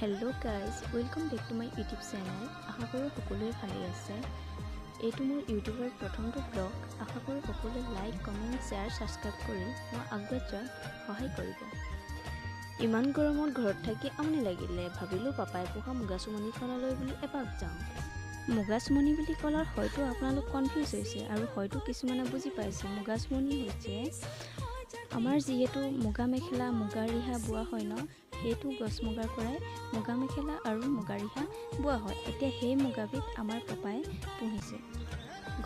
Hello guys, welcome back to my YouTube channel. আশা কৰোঁ সকলোৱে ভালেই আছে। এইটো মোৰ ইউটিউবৰ প্ৰথমটো ব্লগ। আশা কৰোঁ সকলোৱে লাইক, কমেণ্ট, শ্বেয়াৰ, ছাবস্ক্ৰাইব কৰি মই আগবাঢ়ি যোৱাত সহায় কৰিব। ইমান গৰমত ঘৰত থাকি আমনি লাগিলে, ভাবিলোঁ পাপাই পোহা মুগা চুমনিখনলৈ বুলি এপাক যাওঁ। মুগা চুমনি বুলি ক'লত হয়তো আপোনালোক কনফিউজ হৈছে আৰু হয়তো কিছুমানে বুজি পাইছে। মুগা চুমনি হৈছে আমাৰ যিহেতু মুগা মেখেলা, মুগা ৰিহা বোৱা হয় ন, সেইটো গছ মুগাৰ পৰাই মুগা মেখেলা আৰু মুগা ৰিহা বোৱা হয়। এতিয়া সেই মুগাবিধ আমাৰ পাপাই পুহিছে।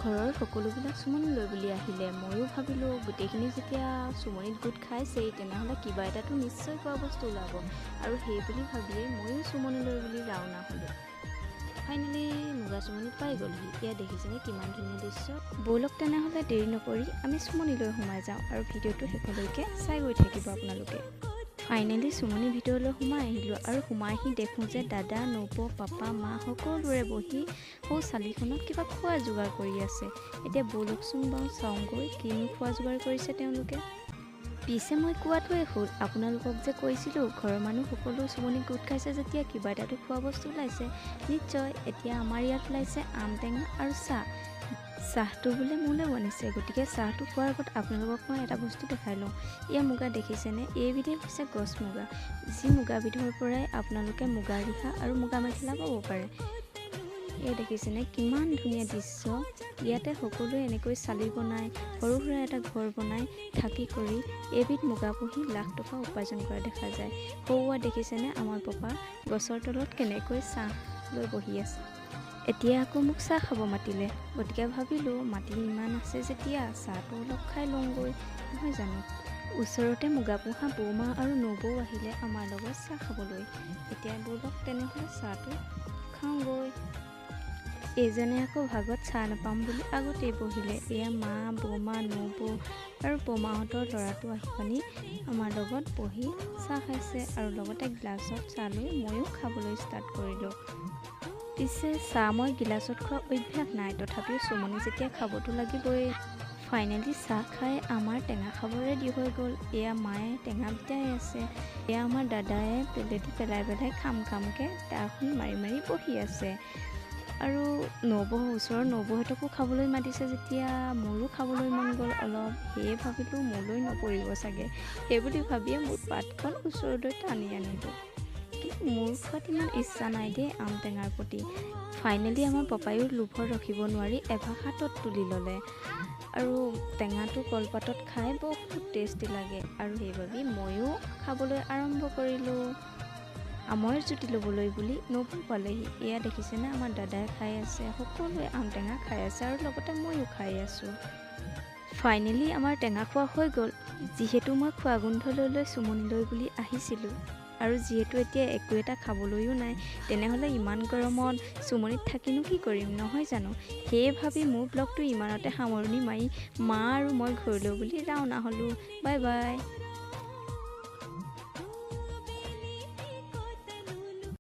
ঘৰৰ সকলোবিলাক চুমনিলৈ বুলি আহিলে। ময়ো ভাবিলোঁ গোটেইখিনি যেতিয়া চুমনিত গোট খাইছেই, তেনেহ'লে কিবা এটাতো নিশ্চয় খোৱা বস্তু ওলাব, আৰু সেই বুলি ভাবিয়েই ময়ো চুমনিলৈ বুলি ৰাওনা হ'লোঁ। ফাইনেলি মুগা চুমনি পাই গ'লহি। ইয়াত দেখিছেনে কিমান ধুনীয়া দৃশ্য। ব'লক তেনেহ'লে দেৰি নকৰি আমি চুমনিলৈ সোমাই যাওঁ আৰু ভিডিঅ'টো শেষলৈকে চাই গৈ থাকিব আপোনালোকে। ফাইনেলি চুমনিৰ ভিতৰলৈ সোমাই আহিলোঁ আৰু সোমাই আহি দেখোঁ যে দাদা, নবৌ, পাপা, মা সকলোৰে বহি সৌ চালিখনত কিবা খোৱা যোগাৰ কৰি আছে। এতিয়া ব'লকচোন বাৰু চাওঁগৈ কিনো খোৱা যোগাৰ কৰিছে তেওঁলোকে। পিছে মই কোৱাটোৱে হ'ল, আপোনালোকক যে কৈছিলোঁ ঘৰৰ মানুহ সকলো চুমনিত গোট খাইছে যেতিয়া কিবা এটাতো খোৱা বস্তু ওলাইছে নিশ্চয়। এতিয়া আমাৰ ইয়াত ওলাইছে আম টেঙা আৰু চাহ। চাহটো বোলে মোলৈ বনিছে, গতিকে চাহটো খোৱাৰ আগত আপোনালোকক মই এটা বস্তু দেখাই লওঁ। এয়া মুগা দেখিছেনে? এইবিধেই হৈছে গছ মুগা, যি মুগাবিধৰ পৰাই আপোনালোকে মুগা ৰিহা আৰু মুগা মেখেলা পাব পাৰে। এয়া দেখিছেনে কিমান ধুনীয়া দৃশ্য। ইয়াতে সকলোৱে এনেকৈ চালি বনাই সৰু সুৰা এটা ঘৰ বনাই থাকি কৰি এইবিধ মুগা পুহি লাখ টকা উপাৰ্জন কৰা দেখা যায়। সৌৱা দেখিছেনে আমাৰ পাপা গছৰ তলত কেনেকৈ চাহ লৈ বহি আছে। এতিয়া আকৌ মোক চাহ খাব মাতিলে, গতিকে ভাবিলোঁ মাটি ইমান আছে যেতিয়া চাহটো অলপ খাই লওঁগৈ, নহয় জানো? ওচৰতে মুগা পোহা বৌমা আৰু নবৌ আহিলে আমাৰ লগত চাহ খাবলৈ। এতিয়া ব'লক তেনেহ'লে চাহটো খাওঁগৈ। এইজনে আকৌ ভাগত চাহ নাপাম বুলি আগতেই বহিলে। এয়া মা, বৌমা, নবৌ আৰু বৌমাহঁতৰ ল'ৰাটো আহি পানি আমাৰ লগত বহি চাহ খাইছে আৰু লগতে গ্লাছত চাহ লৈ ময়ো খাবলৈ ষ্টাৰ্ট কৰিলোঁ। পিছে চাহ মই গিলাচত খোৱা অভ্যাস নাই, তথাপিও চুমনি যেতিয়া খাবতো লাগিবই। ফাইনেলি চাহ খাই আমাৰ টেঙা খাব ৰেডি হৈ গ'ল। এয়া মায়ে টেঙা বিটাই আছে, এয়া আমাৰ দাদায়ে পেলেটি পেলাই পেলাই খাম খামকৈ দাখন মাৰি মাৰি বহি আছে। আৰু নবৌ, ওচৰৰ নবৌহঁতকো খাবলৈ মাতিছে যেতিয়া মোৰো খাবলৈ মন গ'ল অলপ। সেয়ে ভাবিলোঁ মোলৈ নপৰিব চাগে, সেইবুলি ভাবিয়ে মোৰ পাতখন ওচৰলৈ টানি আনিলোঁ। কিন্তু মোৰ খোৱাত ইমান ইচ্ছা নাই দেই আম টেঙাৰ প্ৰতি। ফাইনেলি আমাৰ পাপায়ো লোভত ৰখিব নোৱাৰি এভাগ হাতত তুলি ল'লে আৰু টেঙাটো কলপাতত খাই বহুত টেষ্টি লাগে আৰু সেইবাবে ময়ো খাবলৈ আৰম্ভ কৰিলোঁ। আমৰ জুতি ল'বলৈ বুলি নবৌ পালেহি। এয়া দেখিছেনে আমাৰ দাদাই খাই আছে, সকলোৱে আম টেঙা খাই আছে আৰু লগতে ময়ো খাই আছোঁ। ফাইনেলি আমাৰ টেঙা খোৱা হৈ গ'ল। যিহেতু মই খোৱা গোন্ধ লৈ লৈ চুমনিলৈ বুলি আহিছিলোঁ আৰু যিহেতু এতিয়া একো এটা খাবলৈও নাই, তেনেহ'লে ইমান গৰমত চুমনিত থাকিনো কি কৰিম, নহয় জানো? সেয়ে ভাবি মোৰ ব্লগটো ইমানতে সামৰণি মাৰি মা আৰু মই ঘৰলৈ বুলি ৰাওনা হ'লোঁ। Bye bye.